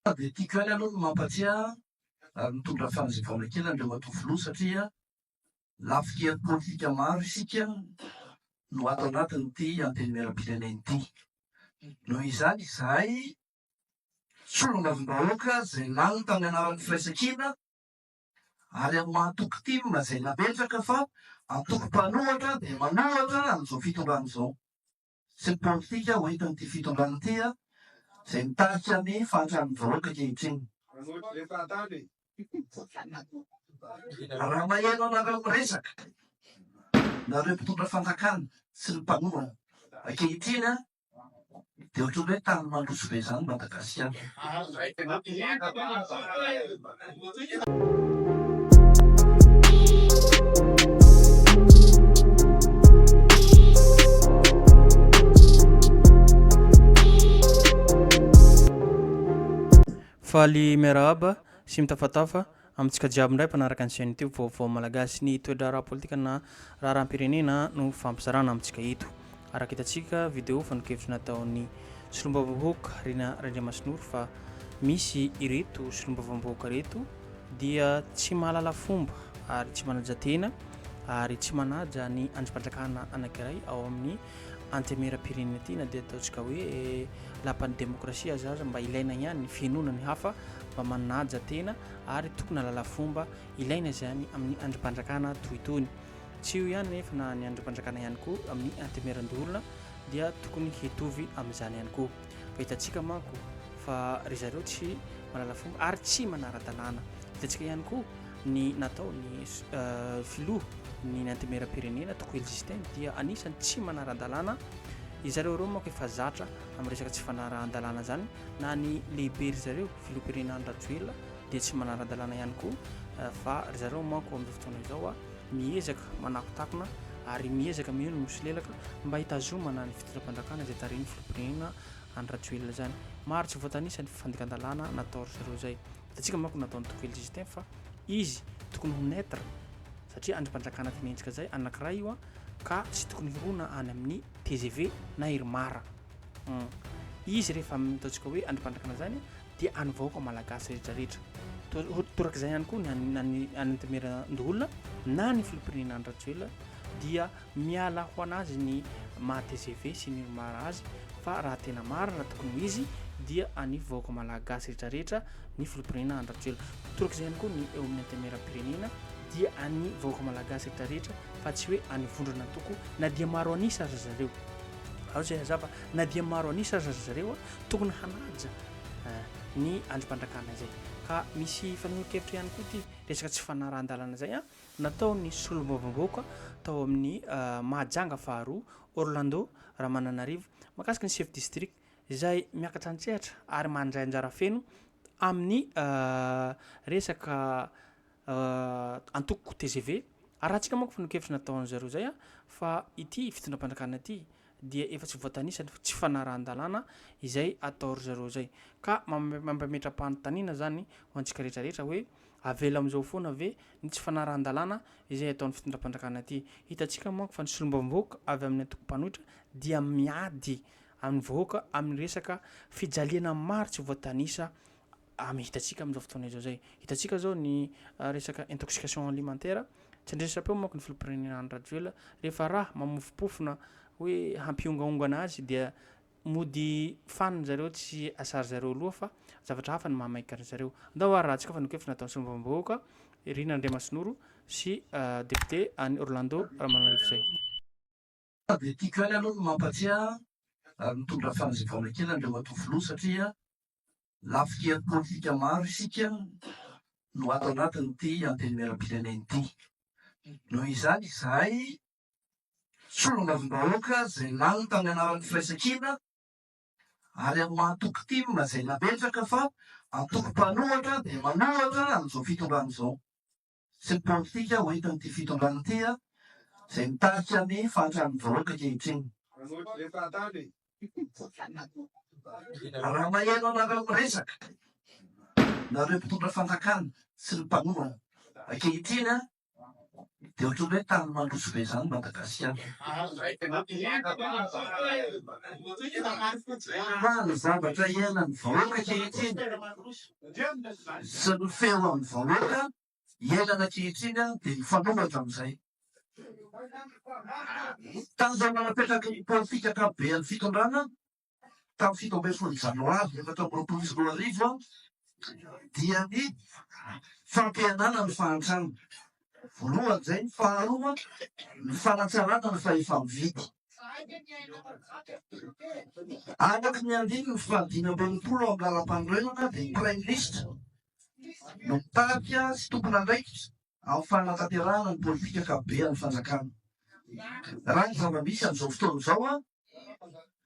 Dia tiako ihany aloha ny mampatsiahy ary mitondra fanazavana kely Andriamatoa Filoha satria lafin-kery politika maro isika no ato anatin'ity Antenimierampirenena ity. Noho izany izahay solombavambahoaka izay lany tamin'ny anaran'ny firaisankina ary amin'ny maha antoko tim izay nametraka fa antoko mpanohatra dia manohatra an'izao fitondrana izao. sy ny politika ho entin'ity fitondrana ity izay mitarika ny fahantran'ny vahoaka ankehitriny. Raha maheno anareo miresaka, nareo mpitondra fanjakana sy ny mpanohana ankehitriny dia ohatran'ny hoe tany mandroso be izany Madagasikara. Faly miarahaba sy mitafatafa amintsika jiaby indray mpanaraka ny chaîne youtube vaovao malagasy ny toe-draharaha politika na raharaham-pirenena no fampizarana amintsika eto. Araka hitantsika video fanon-kevitra nataon'ny solombavambahoaka Rina Randriamasinoro fa misy ireto solombavambahoaka ireto dia tsy mahalala fomba ary tsy manaja tena ary tsy manaja ny andrim-panjakana anankiray ao amin'ny antemieram-pirenena ity na dia ataontsika hoe lapan'ny demokrasia aza aza mba ilaina ihany ny fihenoana ny hafa mba manaja tena ary tokony halala fomba ilaina izany amin'ny andrim-panjakana toy itony. Tsy io ihany nefa na ny andrim-panjakana ihany koa amin'ny antemieran-doholona dia tokony hitovy amin'izany ihany koa. Fa hitantsika manko fa ry zareo tsy mahalala fomba ary tsy manara-dalàna. Hitantsika ihany koa ny natao ny filoha ny antemieram-pirenena Tokoely Justin dia anisan'ny tsy manara-dalàna. Izareo ireo manko efa zatra amin'ny resaka tsy fanarahan-dalàna izany na ny lehibe ry zareo filoham-pirenena Andry Rajoelina dia tsy manara-dalàna ihany koa fa ry zareo manko amin'izao fotoana izao miezaka manakotakona ary miezaka mino ny misolelaka mba hitazomana ny fitondram-panjakana izay tarihin'ny filoham-pirenena Andry Rajoelina izany. Maro tsy voatanisa ny fandikan-dalàna natao ry zareo izay. Hitantsika manko nataon'i Tokely Justin fa izy tokony ho neutre satria andrim-panjakana tenentsika izay anankiray io ka tsy tokony hirona any amin'ny tgv na IRMAR. Izy rehefa ataontsika hoe andrim-panjakana izany dia an'ny vahoaka malagasy rehetra rehetra. Torak'izay ihany koa ny an'ny Antenimierandoholona na ny filoham-pirenena Andry Rajoelina dia miala ho an'azy ny maha tgv sy ny IRMAR azy fa raha tena marina tokony ho izy dia an'ny vahoaka malagasy rehetra rehetra ny filoham-pirenena Andry Rajoelina. Torak'izay ihany koa ny eo amin'ny Antenimieram-pirenena dia an'ny vahoaka malagasy rehetra rehetra fa tsy hoe an'ny vondron'antoko na dia maro an'isa aza zareo. Ao izay hazava na dia maro an'isa aza zareo tokony hanaja ny andrim-panjakana izay. Ka misy fanehoan-kevitra ihany koa ity resaka tsy fanarahan-dalana izay nataon'ny solombavambahoaka tao amin'ny Mahajanga faharoa, Orlando Ramananarivo, mahakasika ny chef district izay miakatra an-tsehatra ary mandray anjara feno amin'ny resaka antoko tgv. Arahantsika manko fanehoan-kevitra nataon'izareo izay fa ity fitondram-panjakana ity dia efa tsy voatanisa ny tsy fanarahan-dalàna izay atao ry zareo izay. Ka mampametra-panontaniana izany ho antsika rehetra rehetra hoe avela amin'izao foana ve ny tsy fanarahan-dalàna izay ataon'ny fitondram-panjakana ity? Hitantsika manko fa ny solombavambahoaka avy amin'ny antoko mpanohitra dia miady amin'ny vahoaka amin'ny resaka fijaliana maro tsy voatanisa Amy hitantsika amin'izao fotoana izao izay. Hitantsika izao ny resaka intoxication alimentaire, tsy andrenesam-peo manko ny filoham-pirenena Andry Rajoelina, rehefa raha mamofompofona hoe hampiongaongana azy dia mody faniny zareo tsy asary zareo loha fa zavatra hafa no mahamaika ry zareo. Andao ary raha antsika fa nokefitra nataon'ny solombavambahoaka Rina Andriamasinoro sy député any Orlando Ramananarivo izay. Dia tiako ihany aloha ny mampatsiahy ary mitondra fanazavana kely Andriamatoa Filoha satria Lafin-kery politika maro isika no ato anatin'ity Antenimierampirenena ity. Noho izany, izahay solombavambahoaka izay lany tamin'ny anaran'ny firaisankina ary amin'ny maha antoko tim izay nametraka fa antoko mpanohatra dia manohatra an'izao fitondrana izao sy ny politika ho entin'ity fitondrana ity izay mitarika ny fahantran'ny vahoaka ankehitriny. Raha maheno anareo miresaka, nareo mpitondra fanjakana sy ny mpanohana ankehitriny. Dia ohatran'ny hoe tany mandroso be izany Madagasikara. Fa ny zavatra iainan'ny vahoaka ankehitriny sy ny feo amin'ny vahoaka iainana ankehitriny dia mifanohitra amin'izay. Tanjona napetraky ny politika ankapoben'ny fitondrana tamin'ny 17 janoary 2024 dia ny fampihenana ny fahantrana. Voalohany izay, faharoa ny fanatsarana ny fahefa-mividy. Araka ny andininy faha-65 amin'ny lalàmpanorenana dia ny Praiminisitra no mitarika sy tompon'andraikitra amin'ny fanatanterahana ny politika ankapobean'ny fanjakana. Raha ny zava-misy amin'izao fotoana izao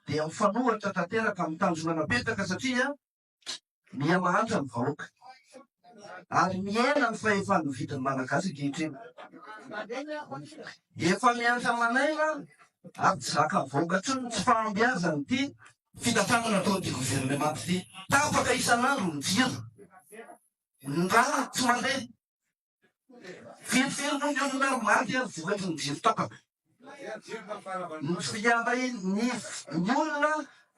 dia mifanohitra tanteraka amin'ny tanjona napetraka satria miha mahantra ny vahoaka ary mihena ny fahefan'ny vidin'ny Malagasy ankehitriny. Efa mihantra aman'aina ary tsy zakan'ny vahoaka intsony ny tsy fahombiazan'ity fitantanana ataon'ity governemanta ity. Tapaka isan'andro ny jiro, ny rano tsy mandeha. Firifiry moa ny olona ary maty ary vokatry ny jiro tapaka. Ny fiahiahian'ny ny olona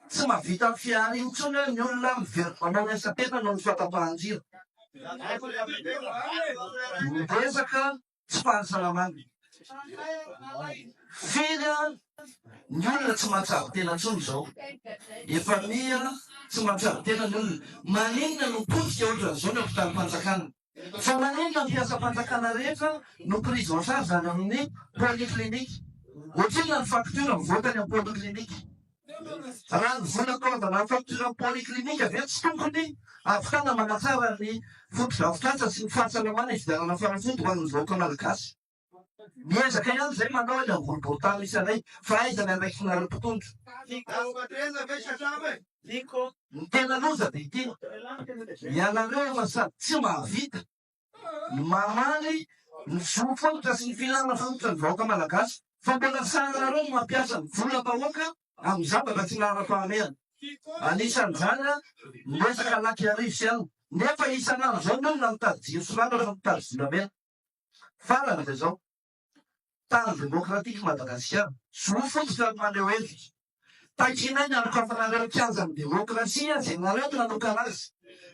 tsy mahavita mifihary intsony ny olona miverina manao ny asa tena noho ny fahatapahan-jiro. Ny resaka tsy fahasalamana. Firy ny olona tsy mahatsiaro tena intsony izao. Efa miha tsy mahatsiaro tena ny olona. Maninona no potika ohatran'izao ny hopitalim-panjakana? Fa maninona ny mpiasam-panjakana rehetra no prise en charge any amin'ny polyclinique? Ohatrinona ny facture mivoaka any amin'ny polyclinique? Raha ny vola ataovana amin'ny facture amin'ny polyclinique ve tsy tokony hahavitana manatsara ny fotodrafitrasa sy ny fahasalamana hividianana fanafody ho an'ny vahoaka malagasy? Miezaka ihany izay manao any amin'ny boriborintany misy anay fa aiza ny andraikitrinareo mpitondra? Ny tena loza dia ity, ianareo efa sady tsy mahavita ny mamaly ny zo fototra sy ny filana fototra ny vahoaka malagasy fa mbola sahinareo ny mampiasa ny volam-bahoaka amin'ny zavatra tsy laharam-pahamehana. Anisan'izany ny resaka lac Iarivo sy anona. Nefa isan'andro izao ny olona mitady jiro sy rano rehefa mitady volamena. Farany dia izao, tany demokratika i Madagasikara, zo fototra ny maneho hevitra. Takianay ny hanokafanareo ny kianjan'ny demokrasia izay nareo no nanokana azy.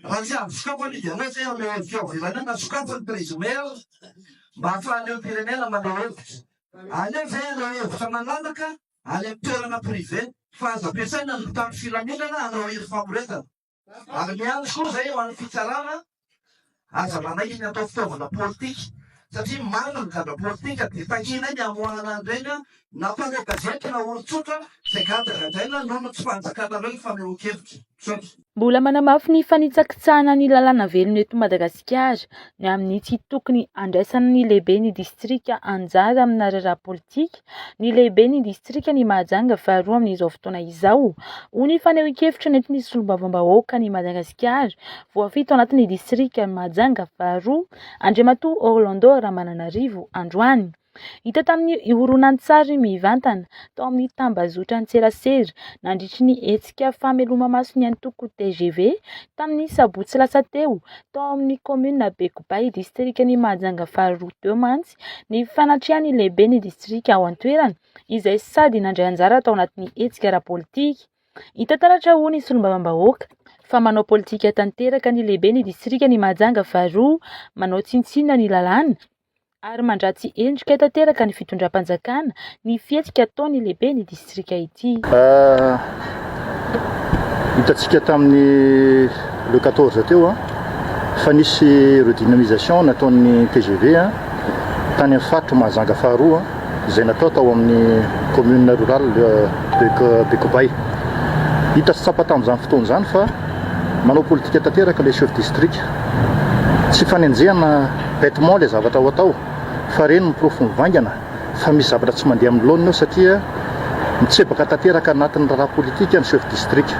Raha tsy azo sokafana io dia aleo izay haneho hevitra eo ivelany eo na sokafy ny présumé aza mba hahafahan'ny olom-pirenena maneho hevitra. Aleo izay haneho hevitra malalaka any amin'ny toerana privé fa aza ampiasaina ny mpitandro filaminana hanao hery famoretana. Ary miantso koa izay ho an'ny fitsarana, aza manaiky ny atao fitaovana politika, satria maro ny gadra politika dia takianay ny hamoahana an'ireny na mpanao gazety na olon-tsotra izay gadragadraina noho ny tsy fanjakanareo ny fanehoan-kevitra. Misaotra. Mbola manamafy ny fanitsakitsahana ny lalàna velona eto Madagasikara ny amin'ny tsy tokony handraisan'ny lehiben'ny distrika anjara amina raharaha politika ny lehiben'ny distrikan'i Mahajanga faharoa amin'izao fotoana izao, hoy ny fanehoan-kevitra nentin'ny solombavambahoakan'i Madagasikara voafidy tao anatin'ny distrikan'i Mahajanga faharoa, Andriamatoa Orlando Ramananarivo androany. Hita tamin'ny horonantsary mivantana tao amin'ny tambazotran-tserasera nandritry ny hetsika fameloma-maso ny antoko tgv tamin'ny sabotsy lasa teo tao amin'ny kaominina Bekobay, distrikan'i Mahajanga faharoa teo mantsy ny fanatrehan'ny lehiben'ny distrika ao an-toerana izay sady nandray anjara tao anatin'ny hetsika ara-politika. Hita taratra hoy ny solombavambahoaka fa manao politika tanteraka ny lehiben'ny distrikan'i Mahajanga faharoa, manao tsinontsinona ny lalàna ary mandratsy endrika tanteraka ny fitondram-panjakana ny fihetsika ataon'ny lehiben'ny distrika ity. Hitantsika tamin'ny le 14 teo fa nisy redynamisation nataon'ny tgv tany amin'ny faritra Mahajanga faharoa izay natao tao amin'ny commune rurale de Bekobay. Hita sy tsapa tamin'izany fotoana izany fa manao politika tanteraka ilay chef district. Tsy fanenjehana bêtement ilay zavatra ho atao fa ireny ny porofo mivaingana fa misy zavatra tsy mandeha amin'ny laoniny ao satria mitsebaka tanteraka anatin'ny raharaha politika ny chef district.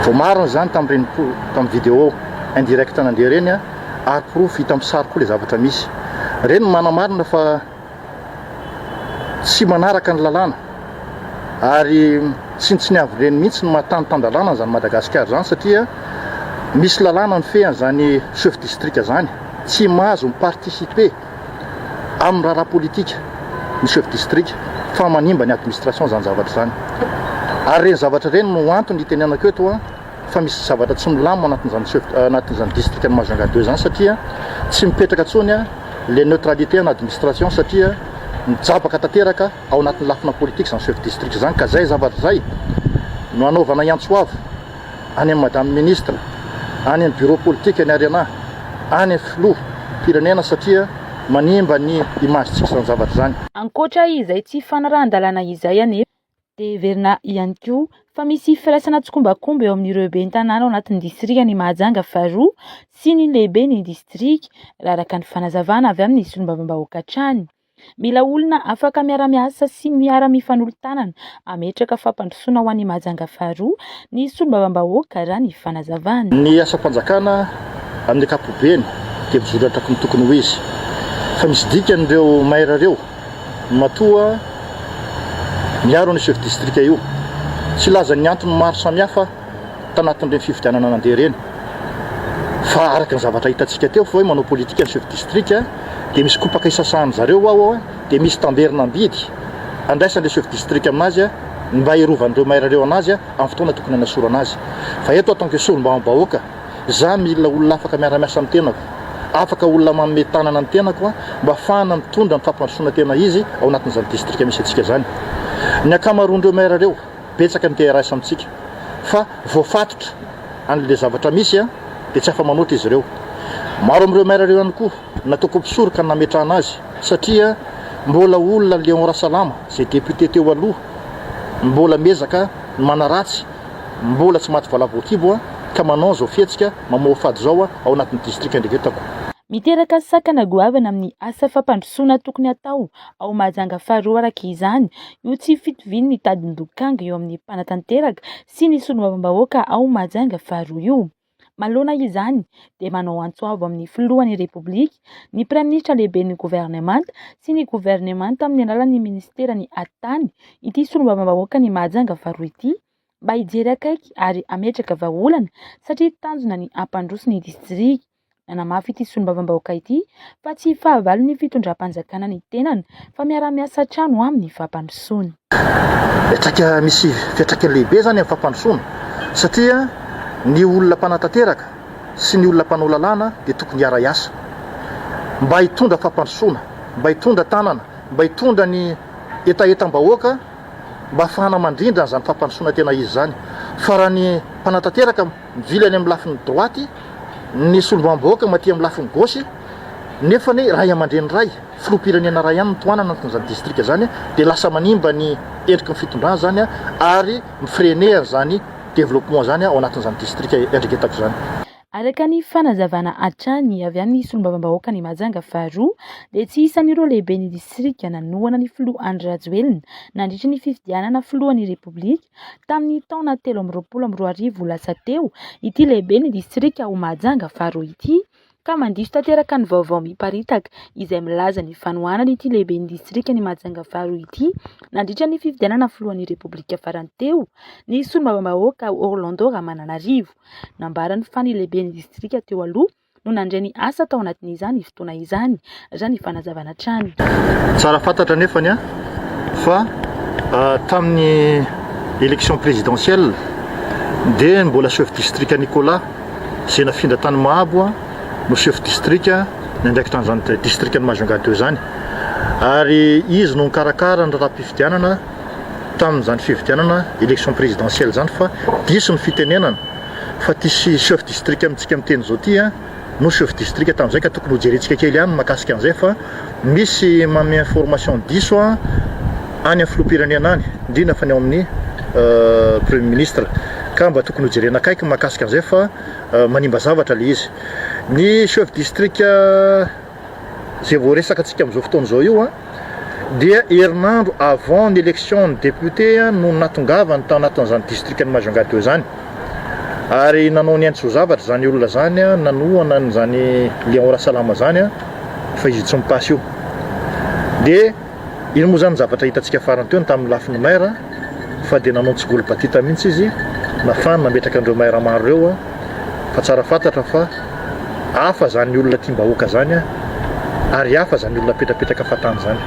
Voamarina izany tamin'ireny tamin'ny vidéo indirect nandeha ireny ary porofo hita amin'ny sary koa ilay zavatra misy. Ireny no manamarina fa tsy manaraka ny lalàna ary tsinontsiniavin'ireny mihitsy ny maha tany tan-dalàna an'izany Madagasikara izany satria misy lalàna mifehy an'izany chef district izany. Tsy mahazo mi-participer. amin'ny raharaha politika ny chef district fa manimba ny administration izany zavatra izany. Ary ireny zavatra ireny no antony itenenako eto fa misy zavatra tsy milamina anatin'izany chef anatin'izany district-n'i Majunga 2 izany satria tsy mipetraka intsony le neutralité en administration satria mijabaka tanteraka ao anatin'ny lafina politika izany chef district izany ka izay zavatra izay no anaovana antso avo any amin'ny madame ministre, any amin'ny bureau politique ny Arena, any amin'ny filoha pirenena satria manimba ny image tsika izany zavatra izany. Ankoatra izay tsy fanarahan-dalàna izay anefa dia heverina ihany koa fa misy firaisana tsikombakomba eo amin'ireo ben'ny tanàna ao anatin'ny distrikan'i Mahajanga faharoa sy ny lehiben'ny distrika, raha araka ny fanazavana avy amin'ny solombavambahoaka hatrany. Mila olona afaka miara-miasa sy miara-mifanolo-tanana hametraka fampandrosoana ho an'i Mahajanga faharoa ny solombavambahoaka raha ny fanazavany. Ny asam-panjakana amin'ny ankapobeny dia mizotra araka ny tokony ho izy. Fa misy dikany ireo maire ireo matoa miaro an'io chef district io. Tsy hilaza ny antony maro samihafa aho tanatin'ireny fifidianana nandeha ireny fa araka ny zavatra hitantsika teo fa hoe manao politika ny chef district dia misy kopaka isasahan zareo ao dia misy tamberina ambidy andraisan'ilay chef district aminazy ny mba hirovan'ireo maire ireo anazy amin'ny fotoana tokony hanasorana azy. Fa eto en tant que solombavambahoaka za mila olona afaka miara-miasa amin'ny tenako, afaka olona manome tanana ny tenako mba afahana mitondra ny fampandrosoana tena izy ao anatin'izany district misy antsika izany. Ny ankamaroan'ireo maire ireo betsaka ny te-hiray amintsika fa voafatotra an'ilay zavatra misy dia tsy afa-manoatra izy ireo. Maro amin'ireo maire ireo ihany koa nataoko mpisoroka ny nametrahana azy satria mbola olona Léon Rasalama izay député teo aloha mbola miezaka ny manaratsy mbola tsy maty valavo voakibo ka manao izao fihetsika mamoafady izao ao anatin'ny distrika Andriaketako. Miteraka sakana goavana amin'ny asa fampandrosoana tokony hatao ao Mahajanga faharoa araka izany io tsy fitovian'ny tadin-dokanga eo amin'ny mpanatanteraka sy ny solombavambahoaka ao Mahajanga faharoa io. Manoloana izany dia manao antso avo amin'ny filohan'ny Repoblika, ny praiminisitra lehiben'ny governemanta sy ny governemanta amin'ny alalan'ny minisiteran'ny Atitany ity solombavambahoakan'i Mahajanga faharoa ity mba hijery akaiky ary hametraka vahaolana satria tanjona ny hampandroso ny distrika. Nanamafy ity solombavambahoaka ity fa tsy fahavalon'ny fitondram-panjakana ny tenany fa miara-miasa hatrany ho amin'ny fampandrosoana. Miantraika misy fiantraikany lehibe izany amin'ny fampandrosoana satria ny olona mpanatanteraka sy ny olona mpanao lalàna dia tokony hiara-hiasa mba hitondra fampandrosoana, mba hitondra tanana, mba hitondra ny hetahetam-bahoaka mba hahafahana mandrindra an'izany fampandrosoana tena izy izany. Fa raha ny mpanatanteraka mivily any amin'ny lafiny droite, ny solombavambahoaka maty amin'ny lafiny gauche, nefa ny ray aman-dreny iray, filoham-pirenena iray ihany no tohanana anatin'izany distrika izany, dia lasa manimba ny endriky ny fitondrana izany ary mi-freiner an'izany développement izany ao anatin'izany distrika iandraiketako izany. Araka ny fanazavana hatrany avy amin'ny solombavambahoakan'i Mahajanga faharoa dia tsy isan'ireo lehiben'ny distrika nanohana ny filoha Andry Rajoelina nandritra ny fifidianana filohan'ny Repoblika tamin'ny taona 2023 lasa teo ity lehiben'ny distrika ao Mahajanga faharoa ity ka mandiso tanteraka ny vaovao miparitaka izay milaza ny fanohanana ity lehiben'ny distrikan'i Mahajanga faharoa ity nandritra ny fifidianana filohan'ny Repoblika farany teo ny solombavambahoaka Orlando Ramananarivo. Nambarany fa ny lehiben'ny distrika teo aloha no nandray ny asa tao anatin'izany fotoana izany, raha ny fanazavana hatrany. Tsara fantatra anefa ny fa tamin'ny élection présidentielle dia mbola chef district Nicolas izay nafindra tany Mahabo no chef district niandraikitra an'izany district an'i Majunga 2 izany ary izy no nikarakara ny raharaham-pifidianana tamin'izany fifidianana élection présidentielle izany fa diso ny fitenenana fa ty chef district amintsika miteny izao ty no chef district tamin'izay ka tokony hojerentsika kely ihany mahakasika an'izay fa misy manome information diso any amin'ny filoham-pirenena any indrindra fa ny ao amin'ny premier ministre ka mba tokony hojerena akaiky mahakasika an'izay fa manimba zavatra le izy. Ny chef district izay voaresaka antsika amin'izao fotoana izao io dia herinandro avant ny élection ny député no natongavany tao anatin'izany district-n'i Majunga 2 izany ary nanao ny ainy zavatra izany olona izany nanohana an'izany Léon Rasalama izany fa izy tsy mipasy io dia Iny moa zany zavatra hitantsika farany teo ny tamin'ny lafiny maire fa dia nanao tsigolo-batita mihitsy izy nafahany nametraka an'ireo maire maro ireo fa tsara fantatra fa hafa zany olona tiam-bahoaka zany. Ary hafa izany olona apetrapetraka fahatany izany.